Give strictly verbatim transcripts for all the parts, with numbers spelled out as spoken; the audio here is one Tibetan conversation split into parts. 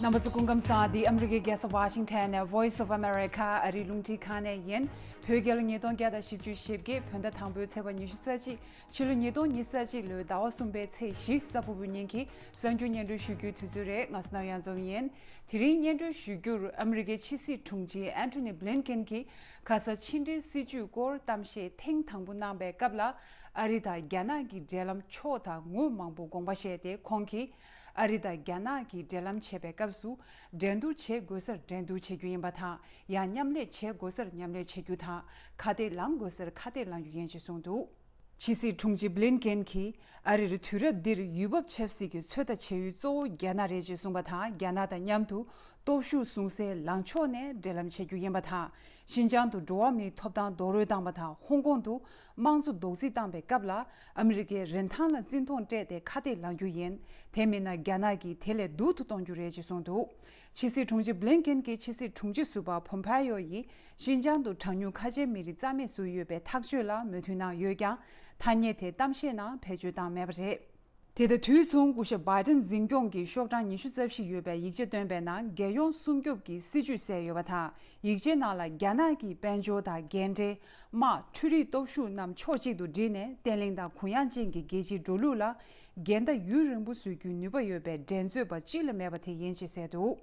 རྣམ་པ་ཚོ་སྐུ་ཁམས་བཟང་། འདི་ཨ་མི་རི་ཀའི་རྒྱལ་ས་ཝ་ཤིང་ཊོན་ནས་Voice of America ཨ་རིའི་རླུང་འཕྲིན་ཁང་ནས་ཡིན། བོད་རྒྱལ་ལོ་ཉིས་སྟོང་བརྒྱ་དང་བཞི་བཅུ་ཞེ་བརྒྱད། བོད་ཟླ་དང་པོའི་ཚེས་པ་ཉི་ཤུ་རྩ་གཅིག་ཕྱི་ལོ་ཉིས་སྟོང་ཉི་ཤུ་རྩ་གཅིག་ལོའི་ཟླ་བ་གསུམ་པའི་ཚེས་བཞི་གཟའ་ཕུར་བུའི་ཉིན་གྱི་གསར་འགྱུར་སྙན་སྒྲོན་ཞུ་རྒྱུའི་དུས་ཚོད་རེད། ང་བསོད་ནམས་གཡང་འཛོམས་ཡིན། དེ་རིང་སྙན་སྒྲོན་ཞུ་རྒྱུར། ཨ་མི་རི་ཀའི་ཕྱི་སྲིད་དྲུང་ཆེ་ཨན་ཐོ་ནི་བྷི་ལིན་ཀེན་གྱིས་ཁ་ས་ཕྱི་འབྲེལ་སྲིད་ཇུས་སྐོར་གཏམ་བཤད་ཐེངས་དང་པོ་གནང་པའི་སྐབས་ལ། ཨ་རི་དང་རྒྱ་ནག་གི་འབྲེལ་ལམ་ཕྱོགས་དང་ངོས་མང་པོ་དགོངས་པ་བཞེས་ཏེ། ཁོང་གིས་ཨ་རི་དང་རྒྱ་ནག་གི་འབྲེལ་ལམ་བྱེད་པའི་སྐབས་སུ། འགྲན་བསྡུར་བྱེད་དགོས་སར་འགྲན་བསྡུར་བྱེད་རྒྱུ་ཡིན་པ་དང་། ཡང་མཉམ་ལས་བྱེད་དགོས་སར་མཉམ་ལས་བྱེད་རྒྱུ་དང་། ཁ་གཏད་ལངས་དགོས་སར་ཁ་གཏད་ལངས་རྒྱུ་ཡིན་ཞེས་གསུངས་འདུག་ཕྱི་སྲིད་དྲུང་ཆེ་བྷི་ལིན་ཀེན་གྱིས་ཨ་རིར་དུས་རབས་འདིར་ཡུལ་བབ་ཆབ་སྲིད་ཀྱི་ཚོད་ལྟ་བྱེད་ཡུལ་གཙོ་བོ་རྒྱ་ནག་རེད་ཅེས་གསུངས་པ་དང་། རྒྱ་ནག་དང་མཉམ་དུ་སྟོབས་ཤུགས་ཟུང་ཟེར་ལངས་ཕྱོགས་ནས་འབྲེལ་ལམ་བྱེད་རྒྱུ་ཡིན་པ་དང་། ཤིན་ཅང་དུ་འགྲོ་བ་མིའི་ཐོབ་ཐང་རྡོག་རོལ་བཏང་བ་དང་། ཧོང་ཀོང་དུ་དམངས་གཙོ་རྡོག་རྫིས་བཏང་པའི་སྐབས་ལ། ཨ་མི་རི་ཀས་རིན་ཐང་ལ་བརྩི་མཐོང་སྤྲད་དེ་ཁ་གཏད་ལངས་རྒྱུ་ཡིན། དེ་མིན་ན་རྒྱ་ནག་གིས་དེ་ལས་སྡུག་ཏུ་གཏོང་རྒྱུ་རེད་ཅེས་གསུངས་འདུག་ཕྱི་སྲིད་དྲུང་ཆེ་བྷི་ལིན་ཀེན་གྱིས་ཕྱི་སྲིད་དྲུང་ཆེ་ཟུར་པ་ཕོམ་ཕེ་ཡོ་ཡིས། ཤིན་ཅང་དུ་གྲངས་ཉུང་ཁ་ཆེའི་མི་རིགས་རྩ་མེད་བཟོས་ཡོད་པའི་ཐག་གཅོད་ལ་མོས་མཐུན་གནང་ཡོད་ཀྱང་། ཐ་སྙད་དེ་གཏམ་བཤད་ནང་བེད་སྤྱོད་བཏང་མེད་པ་རེད། དེ་ལྟར། དུས་མཚུངས་སྐུ་ཞབས་བྷའི་ཏན་འཛིན་སྐྱོང་གིས་ཤོག་གྲངས་ཉི་ཤུ་རྩ་བཞི་ཡོད་པའི་ཡིག་ཆ་བཏོན་པའི་ནང་། རྒྱལ་ཡོངས་སྲུང་སྐྱོབ་ཀྱི་སྲིད་ཇུས་གསལ་ཡོད་པ་དང་། ཡིག་ཆའི་ནང་ལ་རྒྱ་ནག་གི་དཔལ་འབྱོར་དང་། རྒྱལ་འབྲེལ། དམག་འཕྲུལ་རིག་སྟོབས་ཤུགས་རྣམས་ཕྱོགས་གཅིག་ཏུ་བསྒྲིལ་ནས། བརྟན་ལྷིང་དང་གུ་ཡངས་ཅན་གྱི་རྒྱལ་སྤྱིའི་འགྲོ་ལུགས་ལ་འགལ་ཟླ་ཡུན་རིང་པོ་བཟོ་རྒྱུའི་ནུས་པ་ཡོད་པའི་འགྲན་རྩོད་པ་གཅིག་ལས་མེད་པ་དེ་ཡིན་ཞེས་གསལ་འདུག་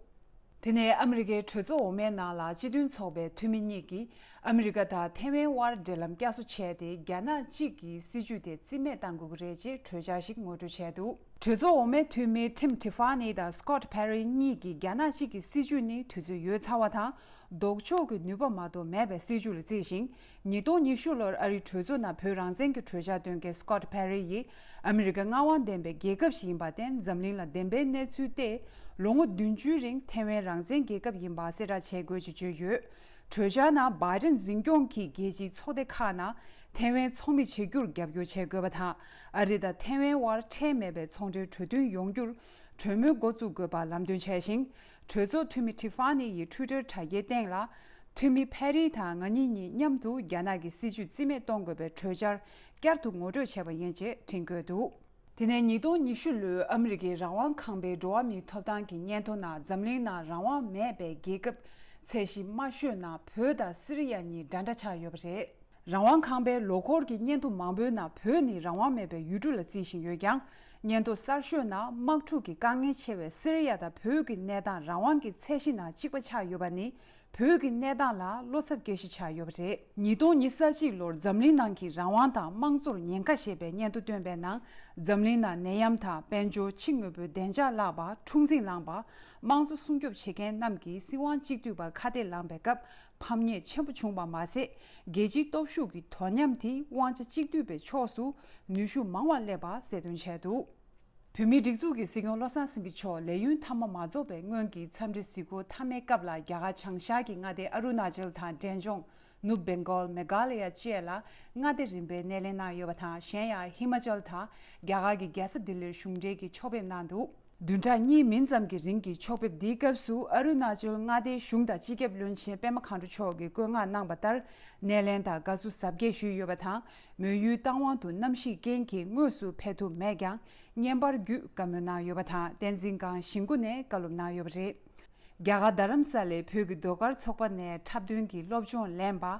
དེ་ནས་ཨ་མི་རི་ཀའི་གྲོས་ཚོགས་འོག་མའི་ནང་ལ་སྤྱི་མཐུན་ཚོགས་པའི་འཐུས་མི་གཉིས་ཀྱིས་ཨ་མི་རི་ཀ་དང་ཐེ་ཝན་དབར་འབྲེལ་ལམ་བསྐྱར་གསོ་བྱས་ཏེ། རྒྱ་ནག་གཅིག་གི་སྲིད་ཇུས་དེ་རྩིས་མེད་གཏང་དགོས་ཀྱི་རེད་ཅེས་གྲོས་འཆར་ཞིག་ངོ་སྤྲོད་བྱས་འདུག་གྲོས་ཚོགས་འོག་མའི་འཐུས་མི་ཊིམ་ཊི་ཧྥ་ནི་དང་སྐོད་ཕེ་རི་གཉིས་ཀྱིས། རྒྱ་ནག་གཅིག་གི་སྲིད་ཇུས་ནི་དུས་ཚོད་ཡོལ་ཚར་བ་དང་། ལྡོག་ཕྱོགས་ཀྱི་ནུས་པ་མ་གཏོགས་མེད་པའི་སྲིད་ཇུས་ལ་བརྩིས་ཤིང་། ཉིས་སྟོང་ཉི་ཤུ་ལོར་ཨ་རིའི་གྲོས་ཚོགས་ནང་བོད་རང་བཙན་གྱི་གྲོས་འཆར་བཏོན་མཁན་སྐོད་ཕེ་རི་ཡིས། ཨ་མི་རི་ཀ་མངའ་དབང་ལྡན་པའི་རྒྱལ་ཁབ་ཞིག་ཡིན་པར་བརྟེན། འཛམ་གླིང་ལ་བདེན་པའི་གནས་ཚུལ་ཏེ། ལོ་ངོ་བདུན་ཅུའི་རིང་ཐེ་ཝན་རང་བཙན་རྒྱལ་ཁབ་ཡིན་པ་གསལ་བསྒྲགས་བྱེད་དགོས་ཅེས་བརྗོད་ཡོད། གྲོས་འཆར་ནང་བྷའི་ཏན་འཛིན་སྐྱོང་གིས་རྒྱལ་སྤྱིའི་ཚོགས་སྡེ་ཁག་ནང་ཐེ་ཝན་ཚོགས་མི་བྱེད་རྒྱུར་རྒྱབ་སྐྱོར་བྱེད་དགོས་པ་དང་། ཨ་རི་དང་ཐེ་ཝན་དབར་ཁྲལ་མེད་པའི་ཚོང་འབྲེལ་གྲོས་མཐུན་ཡོང་རྒྱུར་གྲོས་མོལ་འགོ་བཙུགས་དགོས་པ་ལམ་སྟོན་བྱས་ཤིང་། གྲོས་ཚོགས་འཐུས་མི་ཊི་ཧྥ་ནི་ཡི་ཊུའི་ཊར་དྲ་རྒྱའི་སྟེང་ལ། འཐུས་མི་ཕེ་རི་དང་ང་གཉིས་གཉིས་མཉམ་དུ་རྒྱ་ནག་གི་སྲིད་ཇུས་རྩིས་མེད་གཏོང་དགོས་པའི་གྲོས་འཆར་བསྐྱར་དུ་ངོ་སྤྲོད་བྱས་པ་ཡིན་ཅེས་བྲིས་འགོད་འདུག་དེ་ནས་ཉིས་སྟོང་ཉི་ཤུ་ལོའི་ཨ་མི་རི་ཀའི་རང་དབང་ཁང་པའི་འགྲོ་བ་མིའི་ཐོབ་ཐང་གི་སྙན་ཐོ་ནང་། འཛམ་གླིང་ནང་རང་དབང་མེད་པའི་རྒྱལ་ཁབ་ཚད་གཞི་དམའ་ཤོས་ནང་བོད་དང་སི་རི་ཡ་གཉིས་འདྲ་འདྲ་ཆགས་ཡོད་པ་རེད། རང་དབང་ཁང་པའི་ལོ་འཁོར་གྱི་སྙན་ཐོ་མང་པོའི་ནང་བོད་ནི་རང་དབང་མེད་པའི་ཡུལ་གྲུ་ལ་བརྩི་བཞིན་ཡོད་ཀྱང་། སྙན་ཐོ་གསར་ཤོས་ནང་དམག་འཁྲུག་གི་དཀའ་ངལ་ཆེ་བའི་སི་རི་ཡ་དང་བོད་ཀྱི་གནས་སྟངས་རང་དབང་གི་ཚད་གཞི་ནང་གཅིག་པ་ཆགས་ཡོད་པ་ནི། བོད་ཀྱི་གནས་སྟངས་ལ་བློ་འཚབ་སྐྱེ་གཞི་ཆགས་ཡོད་པ་རེད། ཉིས་སྟོང་ཉི་ཤུ་རྩ་གཅིག་ལོར་འཛམ་གླིང་ནང་གི་རང་དབང་དང་དམངས་གཙོར་ཉེན་ཁ་ཞེས་པའི་སྙན་ཐོ་བཏོན་པའི་ནང་། འཛམ་གླིང་ནང་ནད་ཡམས་དང་། དཔལ་འབྱོར་ཕྱི་དངོས་པོའི་བདེ་འཇགས་བརླག་པ། འཁྲུག་འཛིང་ལངས་པ། དམངས་གཙོ་སྲུང་སྐྱོབ་བྱེད་མཁན་རྣམས་ཀྱིས་སྲིད་དབང་གཅིག་སྡུད་པ་ཁ་གཏད་ལངས་པའི་སྐབས། ཕམ་ཉེས་ཆེན་པོ་བྱུང་བ་མ་ཟད། རྒྱལ་སྤྱིའི་སྟོབས་ཤུགས་ཀྱི་དོ་མཉམ་དེ་དབང་ཆ་གཅིག་སྡུད་པའི་ཕྱོགས་སུ་ནུས་ཤུགས་མང་བ་སླེབས་པ་གསལ་སྟོན་བྱས་འདུག་བོད་མིའི་སྒྲིག་འཛུགས་ཀྱི་སྲིད་སྐྱོང་བློ་བཟང་སེང་གེ་མཆོག་ལས་ཡུན་ཐ་མ་མ་རྫོགས་པའི་སྔོན་གྱི་འཚམས་འདྲི་གཟིགས་སྐོར་མཐའ་མའི་སྐབས་ལ། རྒྱ་གར་བྱང་ཤར་གྱི་མངའ་སྡེ་ཨ་རུ་ན་ཅལ་དང་འབྲས་ལྗོངས་ནུབ་བེང་གོལ། མེ་གྷ་ལ་ཡ་བཅས་ལ་མངའ་སྡེ་རིམ་པས་སྣེ་ལེན་གནང་ཡོད་པ་དང་། གཞན་ཡང་ཧི་མ་ཅལ་དང་རྒྱ་གར་གྱི་རྒྱལ་ས་ལྡི་ལིར་གཞུང་འབྲེལ་གྱི་ཕྱོགས་ཕེབས་གནང་འདུག་བདུན་ཕྲག་གཉིས་མིན་ཙམ་གྱི་རིང་གི་ཕྱོགས་ཕེབས་འདིའི་སྐབས་སུ། ཨ་རུ་ན་ཅལ་མངའ་སྡེའི་གཞུང་དང་སྤྱི་ཁྱབ་བློན་ཆེན་པད་མ་མཁའ་འགྲོ་མཆོག་གིས་བཀོད་མངགས་གནང་བ་ལྟར། སྣེ་ལེན་དང་དགའ་བསུ་གཟབ་རྒྱས་ཞུས་ཡོད་པ་དང་། མོན་ཡུལ་རྟ་དབང་དུ་གནམ་གཤིས་རྐྱེན་གྱིས་དངོས་སུ་ཕེབས་ཐུབ་མེད་ཀྱང་། བརྙན་པར་བརྒྱུད་བཀའ་མོལ་གནང་ཡོད་པ་དང་། བསྟན་འཛིན་སྒང་ཞིང་ཀུ་ནས་བཀའ་སློབ་གནང་ཡོད་པ་རེད། རྒྱ་གར་རྡ་རམ་ས་ལའི་བོད་ཀྱི་ཟློས་གར་ཚོགས་པ་ནས་འཁྲབ་སྟོན་གྱི་སློབ་སྦྱོང་ལེན་པ།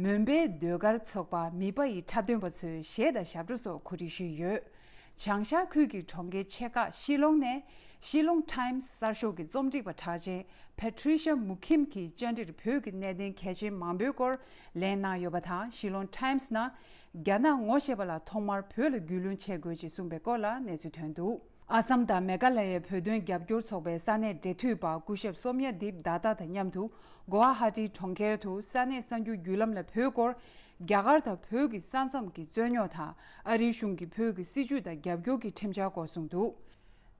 མོན་པའི་ཟློས་གར་ཚོགས་པ་མི་པ་ཡི་འཁྲབ་སྟོན་པ་ཚོས་གཞས་དང་ཞབས་བྲོ་སོགས་གོ་སྒྲིག་ཞུས་ཡོད། བྱང་ཤར་ཁུལ་གྱི་གྲོང་ཁྱེར་ཆེ་ཁག་ཤི་ལོང་ནས་ཤི་ལོང་ཊའིམ་སི་གསར་ཤོག་གི་རྩོམ་སྒྲིག་པ་གྲགས་ཅན་ཕེ་ཊི་རི་ཤ་མུ་ཁིམ་གྱིས་བཅར་འདྲིར་བོད་ཀྱི་གནད་དོན་གལ་ཆེན་མང་པོའི་སྐོར་ལན་གནང་ཡོད་པ་དང་། ཤི་ལོང་ཊའིམ་སི་ནང་རྒྱ་ནག་ངོ་ཤེས་པ་ལ་ཐོག་མར་བོད་ལ་རྒྱུས་ལོན་བྱེད་དགོས་ཅེས་གསུངས་པའི་སྐོར་ལ་གནས་ཚུལ་ཐོན་འདུག་ཨ་སམ་དང་མེ་གྷ་ལ་ཡའི་བོད་དོན་རྒྱབ་སྐྱོར་ཚོགས་པའི་ས་གནས་འབྲེལ་མཐུད་པ་སྐུ་ཞབས་སོམ་ཡ་དིབ་དཱ་ཏཱ་དང་མཉམ་དུ་གོ་ཝ་ཧ་ཏིའི་གྲོང་ཁྱེར་དུ་ས་གནས་གསར་འགྱུར་བརྒྱུད་ལམ་ལ་བོད་སྐོར། རྒྱ་གར་དང་བོད་ཀྱི་ས་མཚམས་ཀྱི་རྩོད་རྙོག་དང་། ཨ་རིའི་གཞུང་གིས་བོད་ཀྱི་སྲིད་བྱུས་དང་རྒྱབ་སྐྱོར་གྱི་ཁྲིམས་འཆར་སྐོར་གསུངས་འདུག་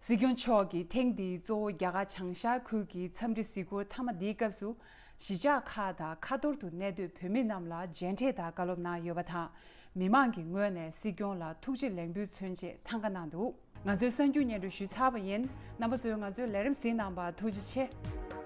སྲིད་སྐྱོང་མཆོག་གིས་ཐེངས་འདིའི་གཙོ་བོ་རྒྱ་གར་བྱང་ཤར་ཁུལ་གྱི་འཚམས་འདྲི་གཟིགས་སྐོར་མཐའ་མ་འདིའི་སྐབས་སུ། གཞིས་ཆགས་ཁག་དང་ཁ་ཐོར་དུ་གནས་སྡོད་བོད་མི་རྣམས་ལ་མཇལ་འཕྲད་དང་བཀའ་སློབ་གནང་ཡོད་པ་དང་། མི་མང་གི་ངོས་ནས་སྲིད་སྐྱོང་ལ་ཐུགས་རྗེ་ལེགས་འབུལ་མཚོན་ཆེད་ཐང་ག་གནང་འདུག་ང་ཚོའི་གསར་འགྱུར་སྙན་སྒྲོན་ཞུས་ཚར་བ་ཡིན། རྣམ་པ་ཚོས་ང་ཚོའི་ལས་རིམ་གཟིགས་གནང་བར་ཐུགས་རྗེ་ཆེ།